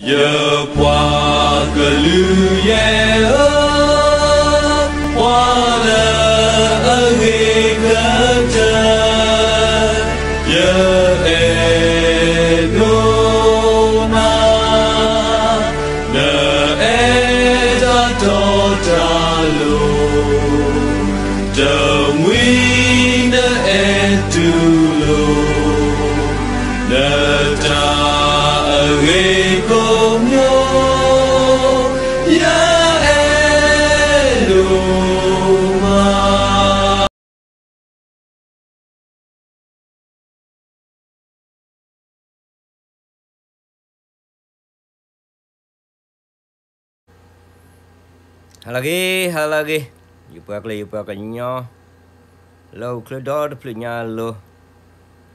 ယပှၤကလုာ်ယဲၢ်ဧၢ, ပှၤလၢအဂ့ၤကတၢၢ်, ယအဲၣ်ဒိးနၤ, နအဲၣ်တၢ်တီတၢ်လိၤ, တမှံၤနအဲၣ်တူၢ်လိာ် နတၢ်အဂ့ၤကိးမံၤ, ယအဲၣ်ဒိးမး. ဟါလၢအဂ့ၤ, ဟါလၢအဂ့ၤ, ယပှၤကလုာ် ယပှၤကညီ လၢအိၣ်ချၢဒီတဖျၢၣ်ညါအလိၤ,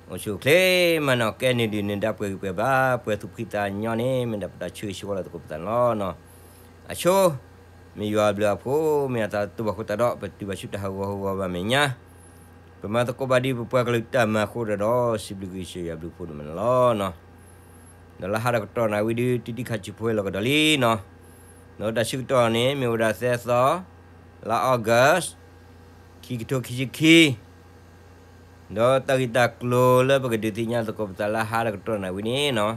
အိၣ်ဆူၣ်အိၣ်ချ့မးနီၤ, ကဲန့ၣ်ဒုးန့ၣ် ဒၣ်ပှဲၤဂံၢ်ပှဲၤဘါ ပှဲၤသူၣ်ဖှံသးညီန့ၣ် မ့ၢ်ဒၣ်ပတၢ်ဆၢဂ့ၤဆၢဝါလီၤသကိးပသးန့ၣ်လီၤ. အဆိ မ့ၢ်ယွၤအဘျုးအဖှိၣ် မ့ၢ်အသးတတူၢ်ဘၣ်ဃိသတးဒီး ပတုၤဘၣ်ဆူတၢ်ဟးဂီၤဟးဂီၤဘၣ်မဲာ်ညါ, ပမၤသကိးဘၣ်ဒ်ပပှၤကလုာ်တၢ်မၤအဃိဒီး စံးဘျုးကစၢ်ယွၤအဘျုးအဖှိၣ်ဒိၣ်မးန့ၣ်လီၤ. ဒီးလၢဟါဒီးကတီၢ်နၣ်ဝံၤဒုး တံတံခါဆံးဖိလီၤကဒီးလံနီၤ. ဒီးတၢ်ဆၢကတီၢ်န့ၣ် မ့ၢ်ဝဲဒၣ်သၢသီ လါ August ခံကထိခံဆံခံ, ဒီးတၢ်ဂ့ၢ်တၢ်ကျိၤလၢပကဒုးသ့ၣ်ညါသကိးပသးလၢဟါဒီးကတီၢ်နၣ်ဝံၤန့ၣ်နီၤ,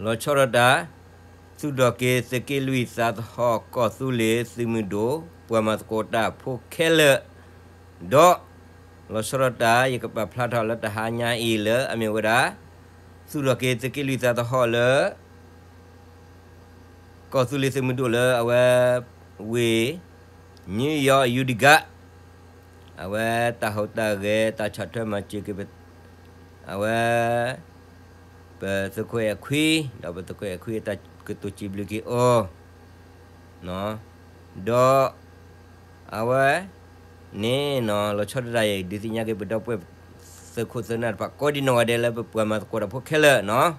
လီၤဆီဒၣ်တၢ် သူၣ်ထီၣ်က့ၤသုးက့လွံၢ်သးသဟီၣ် ကီၢ်သူလ့ၤသုးမုၢ်ဒိၣ် ပှၤမၤသကိးတၢ်ဖိခဲလၢာ်, ဒီး လီၤဆီဒၣ်တၢ် ယကပာ်ဖျါထီၣ်လၢတၢ်ဟါညါအံၤလၢအမ့ၢ်ဝဲဒၣ် သူၣ်ထီၣ်က့ၤသုးက့လွံၢ်သးသဟီၣ်လၢ ကီၢ်သူလ့ၤသုးမုၢ်ဒိၣ်လၢအဝဲ ဝ့ၢ် New York Utica, အဝဲတၢ်ဟူးတၢ်ဂဲၤ တၢ်ဆီၣ်ထွဲမၤစၢၤက့ၤ အဝဲ ပသုးခိၣ်အဲၣ်ခွံ, ဒီးပသုးခိၣ်အဲၣ်ခွံအတၢ်ကတိၤစံးဘျုးက့ၤအီၤ, ဒီး အဝဲန့ၣ်နီၤ လီၤဆီဒၣ်တၢ် ယဒုးသ့ၣ်ညါက့ၤပဒီပုၢ်ဝဲၢ် သုးခိၣ်သုးနၢ်တဖၣ် ကိးဒံနီၢ်ဂၤဒဲးလၢပပှၤမၤသကိးတၢ်ဖိခဲလၢာ်နီၤ,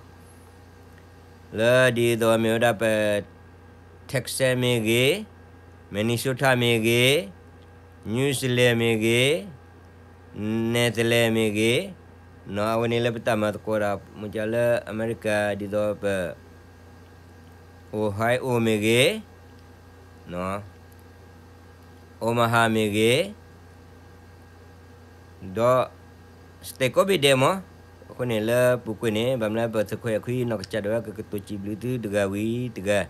လၢဒ်သိးမ့ၢ်ဝဲဒၣ်ပ Texas မ့ၢ်ဂ့ၤ, Minnesota မ့ၢ်ဂ့ၤ, New Zealand မ့ၢ်ဂ့ၤ, Netherlands မ့ၢ်ဂ့ၤ, နီၤ အဝဲန့ၣ်လၢပတၢ်မၤသကိးတၢ် မ့ၢ်ကလၢအမဲရကၤ ဒ်သိးပ Ohio မ့ၢ်ဂ့ၤ, နီၤ Omaha မ့ၢ်ဂ့ၤ, ဒီး state ကိးဘ့ၣ်ဒဲးမး, အဃိန့ၣ်လၢပူၤကွံာ်န့ၣ် ဘၣ်မနုၤလၢပသုးခိၣ်အဲၣ်ခွံနီၢ်ကစၢ်ဒၣ်ဝဲ ကကတိၤစံးဘျုးသုတဂၤဝံၤတဂၤ,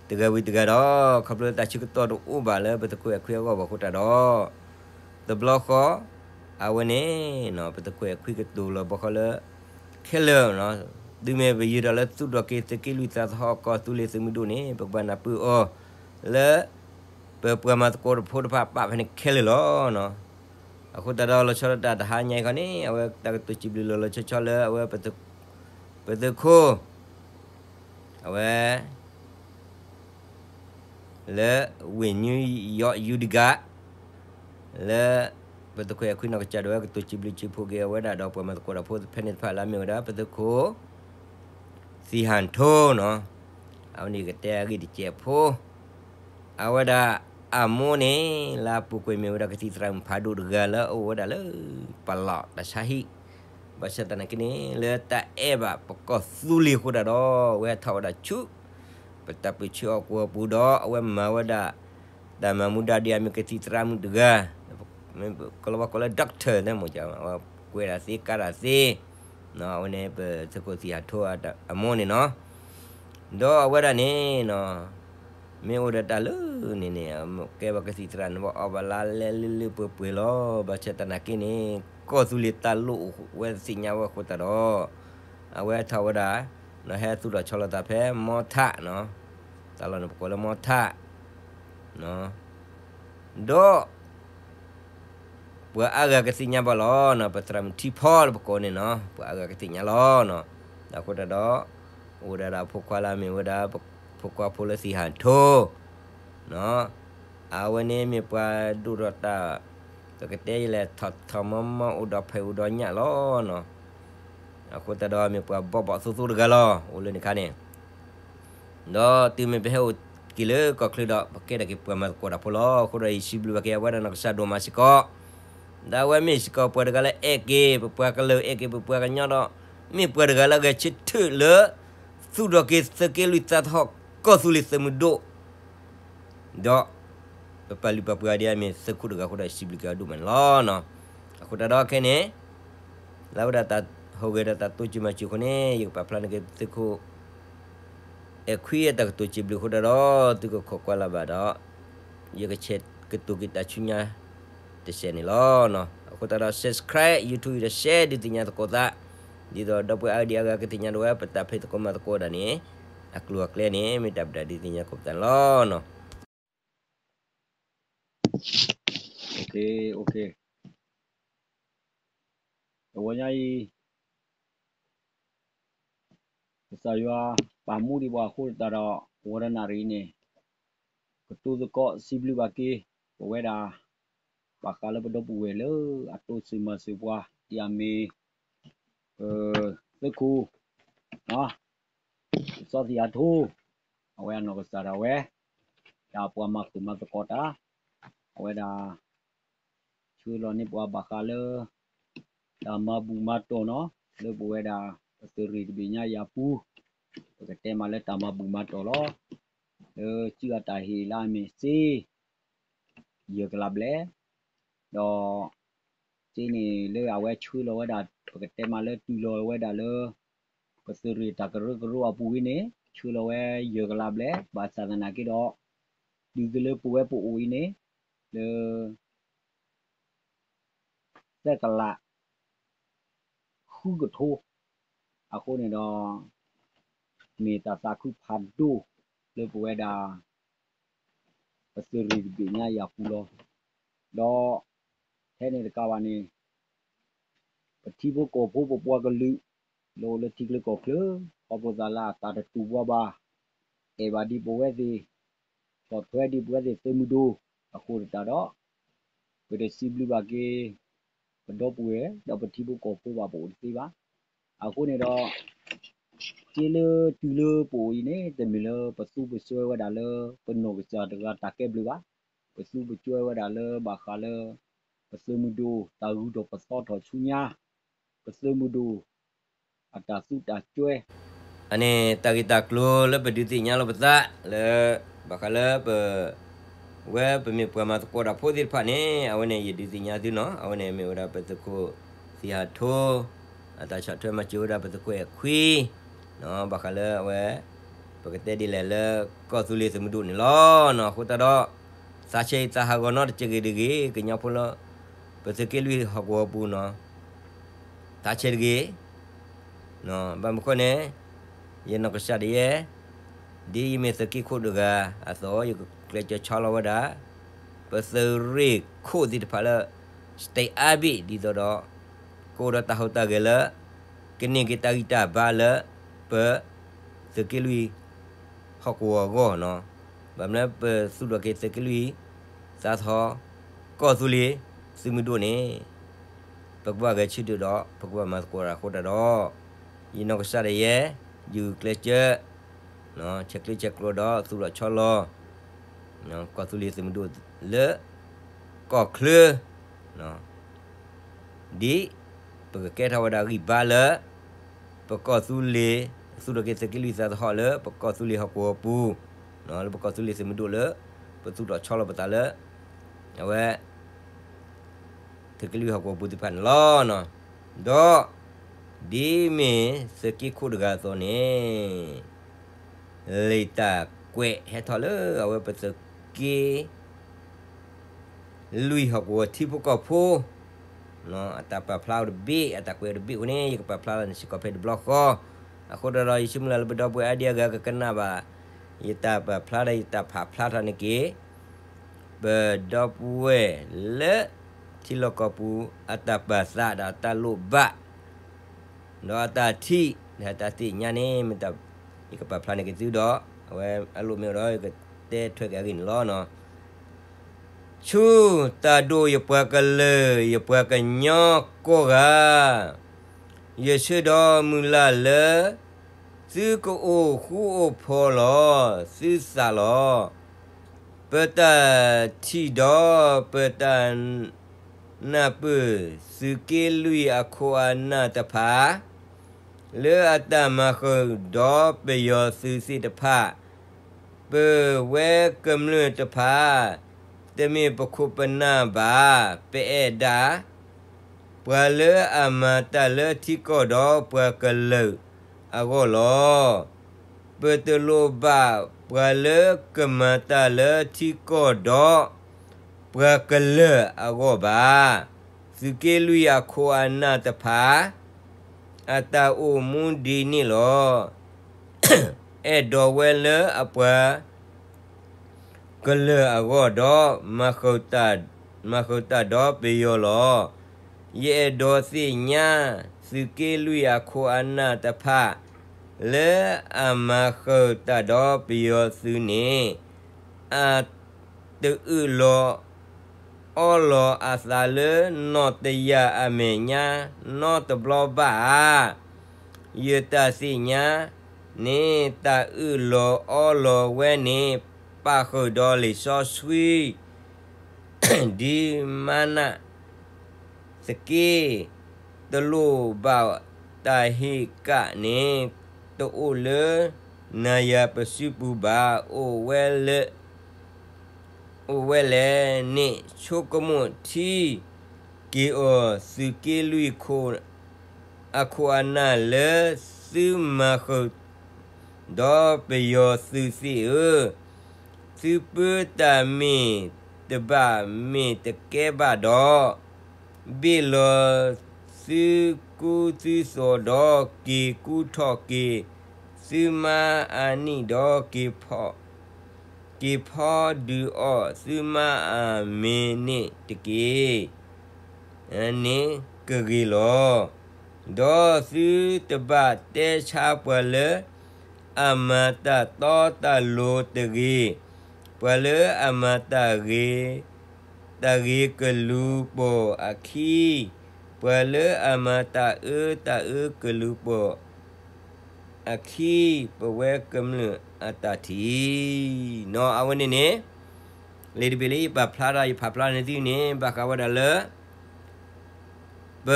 တဂၤဝံၤတဂၤဒီး ခီဖျိတၢ်ဆၢကတီၢ်တအိၣ်ဘၣ်လၢပသုးခိၣ်အဲၣ်ခွံအဂီၢ်ဘၣ်အဃိသတးဒီး တဘျီဃီ အဝဲန့ၣ်နီၤ ပသုးခိၣ်အဲၣ်ခွံကတိၤလီၤဘီဃီလၢ ခဲလၢာ်နီၤ, တုၤမ့ၢ်ပယုၢ်ထီၣ်လၢသူၣ်ထီၣ်က့ၤသုးက့လွံၢ်သးသဟီၣ် ကီၢ်သူလ့ၤသုးမုၢ်ဒိၣ်န့ၣ် ပကဘၣ်နၢ်ပၢၢ်အီၤ လၢ ပပှၤမၤသကိးတၢ်ဖိတဖၣ်ပာ်ဖဲန့ၣ်ခဲလၢာ်လီၤနီၤ. အဃိသတးဒီး လီၤဆီဒၣ်တၢ်တဟါညါအံၤခီန့ၣ် အဝဲတၢ်ကတိၤစံးဘျုးလီၤလီၤဆီဆီလၢအဝဲ ပသုးခိၣ် အဝဲ လၢ ဝ့ၢ် New York Utica လၢ ပသုးခိၣ်အဲၣ်ခွံနီၢ်ကစၢ်ဒၣ်ဝဲ ကတိၤစံးဘျုးစံးဖှိၣ်က့ၤအဝဲဒၣ်ဒီးပှၤမၤသကိးတၢ်ဖိဖဲန့ၣ်တဖၣ်လၢအမ့ၢ်ဝဲဒၣ် ပသုးခိၣ် သံၣ်ဟၣ်ထိနီၤ, အဝဲန့ၣ်ကတဲအဂ့ၢ်တစဲးဖိ, အဝဲဒၣ်အမိၢ်န့ၣ် လၢအပူၤကွံာ်မ့ၢ်ဝဲဒၣ်ကသံၣ်သရၣ်မုၣ်ဖးဒိၣ်တဂၤလၢအအိၣ်ဝဲဒၣ်လၢ ပလီၢ်တၢ်ဆါဟံၣ်, ဘၣ်ဆၣ်သနာ်က့န့ၣ် လၢတၢ်အဲၣ်ဘၣ်ပကီၢ်သူလ့ၤအဃိသတးဒီး အဝဲဟဲထီၣ်ဝဲဒၣ်ဆူ ပတၢ်ပၢဆှၢအီၤကွံာ်အပူၤဒီး အဝဲမၤဝဲဒၣ် တၢ်မၤမူဒါဒ်အမ့ၢ်ကသံၣ်သရၣ်မုၣ်တဂၤ, ကလီၤဝါကိးလၢ doctor န့ၣ်မ့ၢ် ကွဲးတၢ်သ့ကါတၢ်သ့, အဝဲန့ၣ် ပသုးခိၣ်သံၣ်ဟၣ်ထိအမိၢ်န့ၣ်နီၤ, ဒီးအဝဲဒၣ်န့ၣ်နီၤ မ့ၢ်အိၣ်ဒီးတၢ်လၢန့ၣ်န့ၣ် ကဲဘၣ်ကသံၣ်သရၣ်န့ၣ် ဘၣ်အီၣ်ဘၣ်လါလဲလၢလၢပှဲၤပှဲၤလီၤ. ဘၣ်ဆၣ်သနာ်က့န့ၣ် ကီၢ်သူလ့ၤတၢ်လိၣ်ဝဲသ့ၣ်ညါဝဲအဃိသတးဒီး အဝဲထီၣ်ဝဲဒၣ် ဟဲသူၣ်ထီၣ်ဆီလီၤသးဖဲမီထးနီၤ, တၢ်လီၢ်န့ၣ်ပကိးလၢမီထး ဒီး ပှၤအါဂၤကသ့ၣ်ညါဘၣ်လီၤနီၤ, ပသရၣ်မုၣ်ထံဖီလၢပကိးန့ၣ်နီၤ, ပှၤအါဂၤကသ့ၣ်ညါလီၤနီၤ. အဃိသတးဒီး အိၣ်ဝဲဒၣ်ဒီးအဖိခွါလၢအမ့ၢ်ဝဲဒၣ် ဖိခွါဖိလၢသံၣ်ဟၣ်ထိ အဝဲန့ၣ်မ့ၢ်ပှၤဒိၣ်ထီၣ်တၢ် ပကတဲယလဲၣ် ထီၣ်ထီၣ်မီမီ အိၣ်ဒီးဖံးအိၣ်ဒီးညၣ်လီၤနီၤ. အဃိသတးဒီးမ့ၢ်ပှၤဘီၣ်ဘီၣ်သိသိတဂၤလီၤ အိၣ်လၢန့ၣ်အခါန့ၣ် ဒီးတုၤမ့ၢ်ပဟဲအိၣ်က့ၤလၢကီၢ်ချၢဒီး ပကဲထီၣ်က့ၤပှၤမၤသကိးတၢ်ဖိလီၤ. အဃိဒီးယစံးဘျုးဘၣ်က့ၤအဝဲဒၣ်နီၢ်ကစၢ်ဒိၣ်မးစ့ၢ်ကီး, ဒီးအဝဲမ့ၢ်စ့ၢ်ကီးပှၤတဂၤလၢအဲၣ်က့ၤ ပပှၤကလုာ် အဲၣ်က့ၤပပှၤကညီဒီး မ့ၢ်ပှၤတဂၤလၢအဂဲၤဆၢထၢၣ်လၢ သူၣ် ပကသူၣ်ထီၣ်က့ၤသုးက့လွံၢ်သးသဟီၣ် ကီၢ်သူလ့ၤသုးမုၢ်ဒိၣ် ဒီး ပပာ်လုၢ်ပာ်ပှ့ၤအါဒံးအါမ့ၢ်သုးခိၣ်တဂၤအဃိဒီး စံးဘျုးက့ၤအဒိၣ်မးန့ၣ်လီၤ. အဃိတၢ်ဒီးခဲန့ၣ် လၢဝဲဒၣ်တၢ်ဟူးဂဲၤဒီးတၢ်တိစၢၤမၤစၢၤအဃိန့ၣ် ယကပာ်ဖျါန့ၢ်က့ၤသုးခိၣ် အဲၣ်ခွံအတၢ်ကတိၤစံးဘျုးအဃိတၢ်ဒီး သုကခိးကွၢ်လၢ်ဘၣ်ဒီး ယကဆဲးကတိၤက့ၤတၢ်ဆူညါတစဲးန့ၣ်လီၤ. အဃိတၢ်ဒီး subscribe YouTube ဒီး share ဒုးသ့ၣ်ညါသကိးသး ဒ်သိးဒီပုၢ်ဝဲၢ်အါဒံးအါဂၤကသ့ၣ်ညါဒၣ်ဝဲ ပတၢ်ဖံးသကိးမၤသကိးဝဲဒၣ်န့ၣ် အကျိၤအကျဲန့ၣ် မ့ၢ်တၢ်ပဒၣ်ဒုးသ့ၣ်ညါသကိးပသးန့ၣ်လီၤ. တဝီညါအံၤ ကစၢ်ယွၤပာ်မူဒံးပှၤအဃိသတးဒီး ဝီတနၣ်ရံၣ်န့ၣ် ကတိၤသကိးစံးဘျုးဘၣ်က့ၤ ပဝဲဒၣ် ဘၣ်ဃးလၢပဒီပုၢ်ဝဲၢ်လၢအတိစၢၤမၤစၢၤပှၤ ဒ်အမ့ၢ် ပသုးခိၣ် စီၤသံၣ်အထိ အဝဲအနီၢ်ကစၢ်ဒၣ်ဝဲ ဒ်ပှၤမၤဃုာ်မၤသကိးတၢ် အဝဲဒၣ် ဆှၢလီၤန့ၢ်ပှၤဘၣ်ဃးလၢ တၢ်မၤဘူၣ်မၤတီၢ်နီၤ လၢပဝဲဒၣ် ပသုးရ့ၣ်တဘ့ၣ်ညါယၤပူၤ ပကတဲမးလၢတၢ်မၤဘူၣ်မၤတီၢ်လီၤ. လၢစုအတၢ်ဟ့ၣ်လၢအမ့ၢ်စ့ ယဲၢ်ကလးဘျဲၣ် ဒီး စ့န့ၣ်လၢအဝဲဆှၢလီၤဝဲဒၣ် ပကတဲမးလၢတုၤလီၤဝဲဒၣ်လၢ ပသုးရ့ၣ်တၢ်ကရၢကရိအပူၤအံၤန့ၣ် ဆှၢလီၤဝဲယဲၢ်ကလးဘျဲၣ် ဘၣ်ဆၣ်သနာ်က့ဒီး တုၤက့ၤလၢပဝဲပအိၣ်အံၤန့ၣ် လၢ သၢကလး ဃုကထိ အဃိန့ၣ်ဒီး မ့ၢ်တၢ်သးခုဖးဒိၣ်လၢပဝဲဒၣ် ပသုးရ့ၣ်တဘ့ၣ်ညါယၤပူၤလီၤ. ဒီး ထဲန့ၣ်တကးဘၣ်န့ၣ် ပထံဖိကီၢ်ဖိပပှၤကလုာ် လၢအိၣ်လၢထံချၢကီၢ်ချၢ ခီဖျိသးလၢအသးတတူာ်ပှၤဘၣ် အဲၣ်ဘၣ်ဒံးပဝဲသ့ၣ် ဆီၣ်ထွဲဒံးပဝဲသ့ၣ်သုးမုၢ်ဒိၣ် အဃိသတးဒီး ပတစံးဘျုးဘၣ်က့ၤ ပဒီပုၢ်ဝဲၢ် ဒီးပထံဖိကီၢ်ဖိဘၣ်ပအိၣ်တသ့ဘၣ်. အဃိန့ၣ်ဒီး စ့လၢတုၤလၢပအိၣ်အံၤန့ၣ် တမ့ၢ်လၢပသူပစွဲဝဲဒၣ်လၢ ပနီၢ်ကစၢ်တဂၤတၢ်ကဲဘျုးဘၣ်. ပသူပစွဲဝဲဒၣ်လၢဘၣ်ဃးလၢ ပသုးမုၢ်ဒိၣ်တၢ်ဂုၤထီၣ်ပသီထီၣ်ဆူညါ ပသုးမုၢ်ဒိၣ် အတၢ်သူတၢ်စွဲ အန့ၣ်တၢ်ဂ့ၢ်တၢ်ကျိၤလၢပဒုးသ့ၣ်ညါလီၤပသးလၢ ဘၣ်ဃးလၢပ ဝဲပမ့ၢ်ပှၤမၤသကိးတၢ်ဖိသ့ၣ်တဖၣ်န့ၣ် အဝဲန့ၣ်ယဒုးသ့ၣ်ညါသုနီၤ အဝဲန့ၣ်မ့ၢ်ဝဲဒၣ်ပသုးခိၣ်သံၣ်ဟးထိ အတၢ်ဆီၣ်ထွဲမၤစၢၤဝဲဒၣ်ပသုးခိၣ်အဲၣ်ခွံ ဘၣ်ဃးလၢအဝဲ ပကတဲဒ်လဲၣ်လၢကီၢ်သူလ့ၤသုးမုၢ်ဒိၣ်န့ၣ်လီၤ. အဃိသတးဒီး သးဆဲးအံၤသးဟးဂီၤနီတစဲးဂ့ၤတဂ့ၤ ကညီဖိလၢ ပသုးက့လွံၢ်ဟီၣ်ကဝီၤပူၤနီၤ သးဆဲးတဂ့ၤ ဘၣ်မနုၤဃိန့ၣ် ယနီၢ်ကစၢ်ဒၣ်ယဲ ဒ်ယမ့ၢ်သုးက့ခိၣ်တဂၤအသိး ယကကျဲးစၢးဆီလီၤဝဲဒၣ် ပသုးရ့ၣ်ခိၣ်သ့ၣ်တဖၣ်လၢ state အါဘ့ၣ်ဒ်သိးဒီး ကအိၣ်ဒီးတၢ်ဟူးတၢ်ဂဲၤလၢ ကန့ၢ်က့ၤတၢ်ဂံၢ်တၢ်ဘါလၢ ပ သုးက့လွံၢ် ဟီၣ်ကဝီၤအဂီၢ်နီၤ ဘၣ်မနုၤပသူၣ်ထီၣ်က့ၤသုးက့လွံၢ် သးသဟီၣ် ကီၢ်သူလ့ၤ သုးမုၢ်ဒိၣ်န့ၣ် ပကဘၣ်ဂဲၤဆၢထၢၣ်ဒီး ပကဘၣ်မၤသကိးတၢ်အဃိတၢ်ဒီး ယနီၢ်ကစၢ်ဒၣ်ယဲ ယဂုာ်ကျဲးစၢး ဆဲးကျၢဆဲးကျိးဒီးသူၣ်လီၤဆီလီၤ ကီၢ်သူလ့ၤသုးမုၢ်ဒိၣ်လၢ ကီၢ်ချၢ ဒ် ပကကဲထီၣ်ဝဲဒၣ်ဂံၢ်ဘါလၢ ပကီၢ်သူလ့ၤ သူၣ်ထီၣ်က့ၤသုးက့လွံၢ်သးသဟီၣ်လၢ ပကီၢ်သူလ့ၤဟီၣ်ကဝီၤပူၤ လၢပကီၢ်သူလ့ၤသုးမုၢ်ဒိၣ်လၢ ပသူၣ်ထီၣ်ဆီလီၤပသးလၢ အဝဲ သုးက့လွံၢ်ဟီၣ်ကဝီၤပူၤသ့ၣ်တဖၣ်န့ၣ်လီၤ. ဒီး ဒ်မ့ၢ်သုးက့ခိၣ်တဂၤအသိးန့ၣ် လံာ်တၢ်ကွဲးဟဲထီၣ်လၢအဝဲပသုးက့ လွံၢ်ဟီၣ်ကဝီၤထံဖိကီၢ်ဖိ အတၢ်ပာ်ဖျါအီၤတဘ့ၣ် အတၢ်ကွဲးအီၤတဘ့ၣ်အဃိန့ၣ် ယကပာ်ဖျါလီၤန့ၣ်စ့ၢ်ကီးဖဲတဘျီဃီ အဃိတၢ်ဒီး ယဆၢမုၢ်လၢ်လၢပဒီပုၢ်ဝဲၢ်အါဒံးအါဂၤကကနၣ်ဘၣ် ယတၢ်ပာ်ဖျါဒီးယတၢ်ဖးဖျါထီၣ်န့ၣ်က့ၤ ပဒီပုၢ်ဝဲၢ်လၢ ထံလီၢ်ကီၢ်ပူၤ အတၢ်ပာ်သးဒီးအတၢ်လိၣ်ဘၣ် ဒီးအတၢ်ထံၣ် ဒီးအတၢ်သ့ၣ်ညါန့ၣ် မ့ၢ်တၢ် ယကပာ်ဖျါန့ၢ်က့ၤသုဒီး အဝဲအလိၣ်မ့ၢ်အိၣ်ဒီး ယကတဲထွဲက့ၤအဂ့ၢ်န့ၣ်လီၤ. ဆူတၢ်ဒိၣ်ယပှၤကလုာ် ယပှၤကညီကိးဂၤ ယဆၢဒီးမုၢ်လၢ်လၢ သုကအိၣ်ဃူအိၣ်ဖိးလီၤ သုသးလီၤ. ပတၢ်ထံၣ်ဒီးပတၢ်နၢ်ပၢၢ် သုးက့လွံၢ်အခိၣ်အနၢ်တဖၣ် လၢအတၢ်မၤဃုာ်ဒီးပယီၤသုးသ့ၣ်တဖၣ်, ပဝဲကမျၢၢ်တဖၣ် တမ့ၢ်ပခိၣ်ပနၢ်ဘၣ်, ပအဲၣ်ဒၣ် ပှၤလၢအမၤတၢ်လၢထံကီၢ်ဒီးပှၤကလုာ်အဂီၢ်လီၤ. ပတလိၣ်ဘၣ်ပှၤလၢကမၤတၢ်လၢထံကီၢ်ဒီးပှၤကလုာ်အဂီၢ်ဘၣ်. သုးက့လွံၢ်အခိၣ်အနၢ်တဖၣ် အတၢ်အိၣ်မူဒ်န့ၣ်လီၤ. အဲၣ်ဒိးဝဲလၢအပှၤကလုာ်အဂီၢ်ဒီး မၤဃုာ်တၢ်ဒီးပယီၤလီၤ. ယအဲၣ်ဒိးသ့ၣ်ညါ သုးက့လွံၢ်အခိၣ်အနၢ်တဖၣ် လၢအမၤဃုာ်တၢ်ဒီးပယီၤသုးန့ၣ် အတအၢၣ်လီၤအီလီၤအသးလၢနီၢ်တယၢ်အမဲာ်ညါ နီတဘျီဘၣ်ဧါ. ယတၢ်သ့ၣ်ညါန့ၣ် တၢ်အၢၣ်လီၤအီလီၤဝဲန့ၣ် ပာ်ဃုာ်ဒီးလံာ်စီဆှံ ဒ်မနၣ်သက့ တလိၣ်ဘၣ်တၢ်ဟ့ၣ်ကၣ်န့ၣ် တအိၣ်လၢနၤယၤပစုပူၤဘၣ်. အိၣ်ဝဲလၢ အိၣ်ဝဲလဲၣ်န့ၣ် ဆိကမိၣ်ထံက့ၤအီၤ သုးက့လွံၢ်ခိၣ် အခိၣ်အနၢ်လၢသုမၤဃုာ် ဒီးပယီၤသုးသ့ၣ်ဧၢ, သုပၢတၢ်မ့ၢ်တဘၣ်မ့ၢ်တကဲဘၣ်ဒီး, ဘ့ၣ်လီၤသုကူသုသိးဒီးက့ၤကူထီၣ်က့ၤသုမါအနံၣ်ဒီး က့ၤဖီဒုးအီၣ်သုမါအမ့ၤန့ၣ်တက့ၢ်. န့ၣ်ကဂ့ၤလီၤ. ဒီးသုတဘၣ်တဲဆါပှၤလၢအမၤတၢ်တီတၢ်လိၤတဂ့ၤ, ပှၤလၢအမၤတၢ်ဂ့ၤ, တၢ်ဂ့ၤကလူၤပိာ်အခံ, ပှၤလၢအမၤတၢ်အၢတၢ်အၢကလူၤပိာ် အခံ, ပဝဲကမျၢၢ်အတၢ်ထံၣ် နီၢ်အဝဲန့ၣ်န့ၣ်, လံာ်တဘ့ၣ်လၢယပာ်ဖျါဒီး ယဖးဖျါန့ၢ်သုန့ၣ် ဘၣ်ဃးဝဲဒၣ်လၢ ပ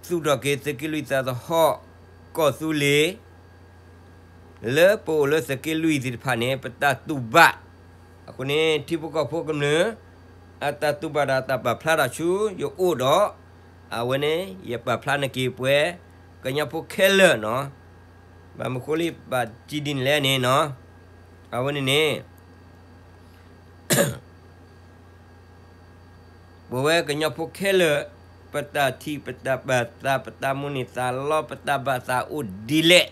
သူၣ်ထီၣ်က့ၤသုးက့လွံၢ်သးသဟီၣ် ကီၢ်သူလ့ၤ လၢပအိၣ်လၢသုးက့လွံၢ်သ့ၣ်တဖၣ်န့ၣ် ပတၢ်တူၢ်ဘၣ်. အဃိန့ၣ် ထံဖိကီၢ်ဖိကမျၢၢ် အတၢ်တူၢ်ဘၣ်ဒီးအတၢ်ပာ်ဖျါထီၣ်ဆူယအိၣ်ဒီး အဝဲန့ၣ် ယပာ်ဖျါန့ၢ်က့ၤပှၤကညီဖိခဲလၢာ်နီၤ. ဘၣ်မနုၤဃိလၢယဘၣ်စံးဒ်န့ၣ်လဲၣ်န့ၣ်နီၤ, အဝဲန့ၣ်န့ၣ် ပဝဲကညီဖိခဲလၢာ် ပတၢ်ထံၣ်ပတၢ်ပာ်သး ပတၢ်မိၣ်န့ၢ်သးလီ ပတၢ်ဘၣ်သးအိၣ်ဒ်လဲၣ်.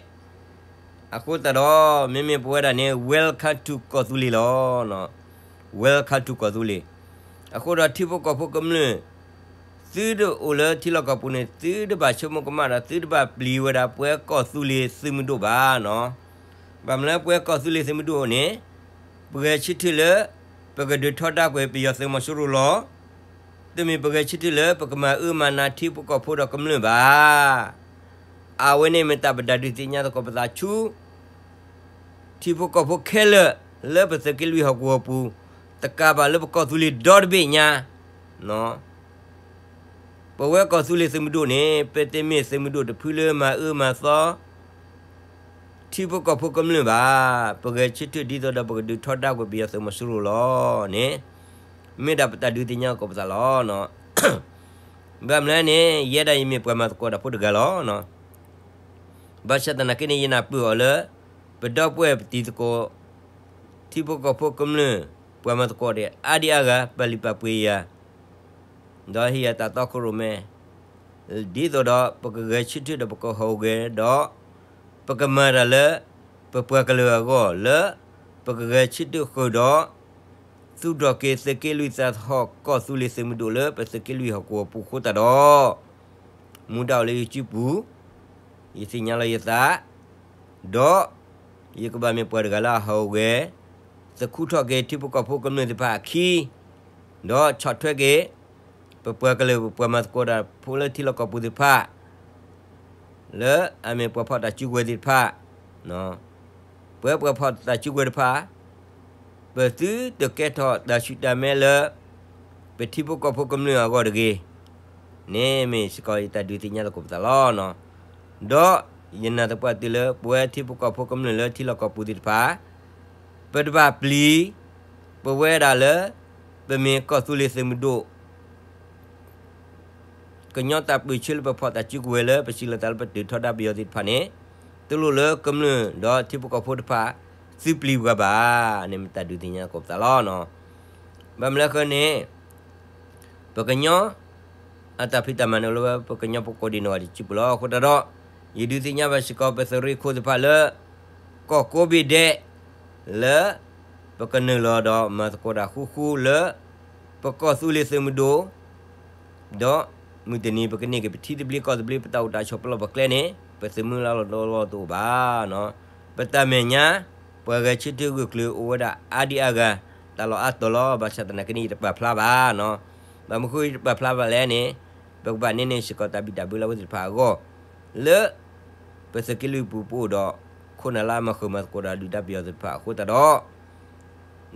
အဃိသတးဒီး မ့မ့ၢ်ပဝဲဒၣ်န့ၣ် welcome to ကီၢ်သူလ့ၤလီၤ. Welcome to ကီၢ်သူလ့ၤ. အဃိဒီးထံဖိကီၢ်ဖိကမျၢၢ် သုတအိၣ်လၢထံလီၢ်ကီၢ်ပူၤန့ၣ် သုတဘၣ်ဆိကမိၣ်ကမၣ်ဒီး သုတဘၣ်ပျံၤဝဲဒၣ်ပဝဲကီၢ်သူလ့ၤသုးမုၢ်ဒိၣ်ဘၣ်နီၤ. ဘၣ်မနုၤလၢပဝဲကီၢ်သူလ့ၤသုးမုၢ်ဒိၣ်န့ၣ် ပဂဲၤဆၢထၢၣ်လၢ ပကဒုးထီဒါကွံာ်ပယီၤသုးမီၤစိရိၤလီၤ. တမ့ၢ်ပဂဲၤဆၢထၢၣ်လၢပကမၤအၢမၤနးထံဖိကီၢ်ဖိဒီးကမျၢၢ်ဘၣ်. အဝဲန့ၣ်မ့ၢ်တၢ်ပတၢ်ဒုးသ့ၣ်ညါသကိးပသးဆူ ထံဖိကီၢ်ဖိခဲလၢာ် လၢပသုးက့လွံၢ်ဟီၣ်ကဝီၤပူၤ, တကးဘၣ်လၢပကီၢ်သူလ့ၤဒီတဘ့ၣ်ညါ ပဝဲကီၢ်သူလ့ၤသုးမုၢ်ဒိၣ်န့ၣ် ပတမ့ၢ်သုးမုၢ်ဒိၣ်တဖုလၢမၤအၢမၤသီ ထံဖိကီၢ်ဖိကမျၢၢ်ဘၣ်. ပဂဲၤဆၢထၢၣ်ဒ်သိးဒီးပကဒုးထီဒါကွံာ်ပယီၤသုးမီၤစိရိၤလီၤန့ၣ် မ့ၢ်ဒၣ်ပတၢ်ဒုးသ့ၣ်ညါသကိးပသးလီၤ. ဘၣ်မနုၤလဲၣ်န့ၣ် ယဲဒၣ်ယမ့ၢ်ပှၤမၤသကိးတၢ်ဖိတဂၤလီၤ. ဘၣ်ဆၣ်သနာ်က့န့ၣ် ယနၢ်ပၢၢ်အီၤလၢ ပဒီပုၢ်ဝဲၢ်ပတံၤသကိး ထံဖိကီၢ်ဖိကမျၢၢ် ပှၤမၤသကိးဒီး အါဒံအါဂၤ ပာ်လုၢ်ပာ်ပှ့ၤယၤ ဒီးဟ့ၣ်ယၤတၢ်တီခိၣ်ရိၣ်မဲ ဒ်သိးဒီး ပကဂဲၤဆၢထၢၣ်ဒီးပကဟူးဂဲၤဒီး ပကမၤတၢ်လၢ ပပှၤကလုာ်အဂီၢ်လၢ ပကဂဲၤဆၢထၢၣ်ဃုာ်ဒီး သူၣ်ထီၣ်က့ၤသုးက့လွံၢ်သးသဟီၣ်ကီၢ်သူလ့ၤသုးမုၢ်ဒိၣ်လၢပသုးက့လွံၢ်ဟီၣ်ကဝီၤပူၤအဃိသတးဒီး မူဒါအိၣ်လၢယစုပူၤ ယသ့ၣ်ညါလီၤယသး ဒီး ယကဘၣ်မ့ၢ်ပှၤတဂၤလၢအဟူးဂဲၤ သခူထီၣ်က့ၤထံဖိကီၢ်ဖိကမျၢၢ်သ့ၣ်တဖၣ်အခံ ဒီးဆီၣ်ထွဲက့ၤ ပပှၤကလုာ်ပပှၤမၤသကိးတၢ်ဖိလၢထံလီၢ်ကီၢ်ပူၤသ့ၣ်တဖၣ် လၢအမ့ၢ်ပှၤဖီၣ်တၢ်စုကဝဲၤသ့ၣ်တဖၣ် ပဝဲပှၤဖီၣ်တၢ်စုကဝဲၤတဖၣ် ပသုတကဲထီၣ်တၢ်ဆူၣ်တၢ်မဲလၢ ပထံဖိကီၢ်ဖိကမျၢၢ်အဂီၢ်တဂ့ၤ. န့ၣ်မ့ၢ်စ့ၢ်ကီးယတၢ်ဒုးသ့ၣ်ညါသကိးပသးလီၤ. ဒီးယနာ်သပှၢ်တုၤလၢ ပဝဲထံဖိကီၢ်ဖိကမျၢၢ်လၢထံလီၢ်ကီၢ်ပူၤသ့ၣ်တဖၣ် ပတဘၣ်ပျံၤ, ပဝဲဒၣ်လၢ ပမ့ၢ်ကီၢ်သူလ့ၤသုးမုၢ်ဒိၣ် ကညီတၢ်ပၢၢ်ဆၢလၢပဖီၣ်တၢ်စုကဝဲၤလၢပစံးလီၤသးလၢပတုာ်ထီဒါပယီၤသ့ၣ်တဖၣ်န့ၣ် တလိၣ်လၢကမျၢၢ်ဒီးထံဖိကီၢ်ဖိတဖၣ် သုပျံၤပှၤဘၣ်န့ၣ် မ့ၢ်တၢ်ဒုးသ့ၣ်ညါသကိးပသးလီၤ. ဘၣ်မနုၤအဃိန့ၣ် ပကညီ အတၢ်ဖံးတၢ်မၤန့ၣ်အိၣ်လၢပကညီဖိကိးဒံးနီၢ်ဂၤဒံးစုပူၤလီၤ. အဃိသတးဒီး ယဒုးသ့ၣ်ညါဘၣ်စ့ၢ်ကီးပသုးရ့ၣ်ခိၣ်သ့ၣ်တဖၣ်လၢ ကီၢ်ကိးဘ့ၣ်ဒဲး လၢ ပကနုာ်လီၤဒီးမၤသကိးတၢ်ဃူဃူလၢ ပကီၢ်သူလ့ၤသုးမုၢ်ဒိၣ် ဒီးမုၢ်တနံၤပကန့ၢ်က့ၤပထံသဘျ့ကီၢ်သဘျ့ ပတၢ်အိၣ်တၢ်ဆိးပလီၢ်ပကျဲန့ၣ် ပသုးမုၢ်လၢ်လီၤတီလီၤတအိၣ်ဘၣ်. ပတၢ်မဲာ်ညါ ပှၤဂဲၤဆၢထၢၣ်ဂၢၢ်ကျၢၤအိၣ်ဝဲဒၣ်အါဒံအါဂၤ တၢ်လီၢ်အါတီၤလီၤ. ဘၣ်ဆၣ်သနာ်က့န့ၣ် ယတပာ်ဖျါဘၣ်. ဘၣ်မနုၤဃိယတပာ်ဖျါဘၣ်လဲၣ်န့ၣ် ပကဘၣ်န့ၢ်န့ၢ်စ့ၢ်ကီးတၢ်ဘံၣ်တၢ်ဘၢလၢအဝဲသ့ၣ်တဖၣ်အဂီၢ် လၢ ပသုးက့လွံၢ်ပူၤပအိၣ်ဒီး ခိၣ်နၢ်လၢအမၤဃုာ်မၤသကိးဒီးဒုၣ်ဒါပယီၤသ့ၣ်တဖၣ်အဃိသတး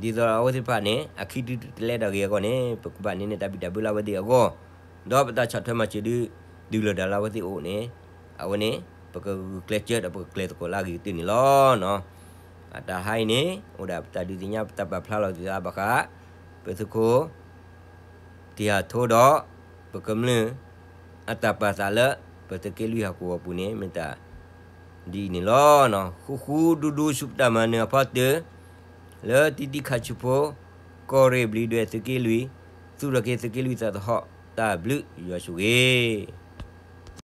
ဒီး ဒ်သိးအဝဲသ့ၣ်တဖၣ်န့ၣ် အခံဒုတလဲဒီးဂ့ၤအဂီၢ်န့ၣ် ပကဘၣ်န့ၢ်န့ၢ်တၢ်ဘံၣ်တၢ်ဘၢလၢအဝဲသ့ၣ်အဂီၢ် ဒီးပတၢ်ဆီၣ်ထွဲမၤစၢၤဒု ဒုးလီၤဒၣ်လၢအဝဲသ့ၣ်အအိၣ်န့ၣ် အဝဲန့ၣ် ပကဂုာ်ကျဲးစၢးဒီးပကကျဲၤသကိးလၢအဂ့ၤကတၢၢ်န့ၣ်လီၤ. အတၢ်ဟါအံၤန့ၣ် အိၣ်ဒၣ်ပတၢ်ဒုးသ့ၣ်ညါပတၢ်ပာ်ဖျါလီၤသးဘၣ်ဃး ပသုးခိၣ် ထံၣ်ဟးထိဒီး ပကမျၢၢ် အတၢ်ပာ်သးလၢ ပသုးက့လွံၢ်ဟီၣ်ကဝီၤပူၤန့ၣ် မ့ၢ်တၢ်ဒ်အံၤန့ၣ်လီၤ. ဃူဃူဒူဒူဆူပတၢ်မၤနၢၤအဖီတၢၢ် လၢတံတံခါဆူဖိ ကီၢ်ရ့ၣ်ဘျံးဒွဲၣ်သုးက့လွံၢ် သူၣ်ထီၣ်က့ၤသုးက့လွံၢ်သးသဟီၣ် တၢ်ဘျုးယွၤဆိၣ်ဂ့ၤ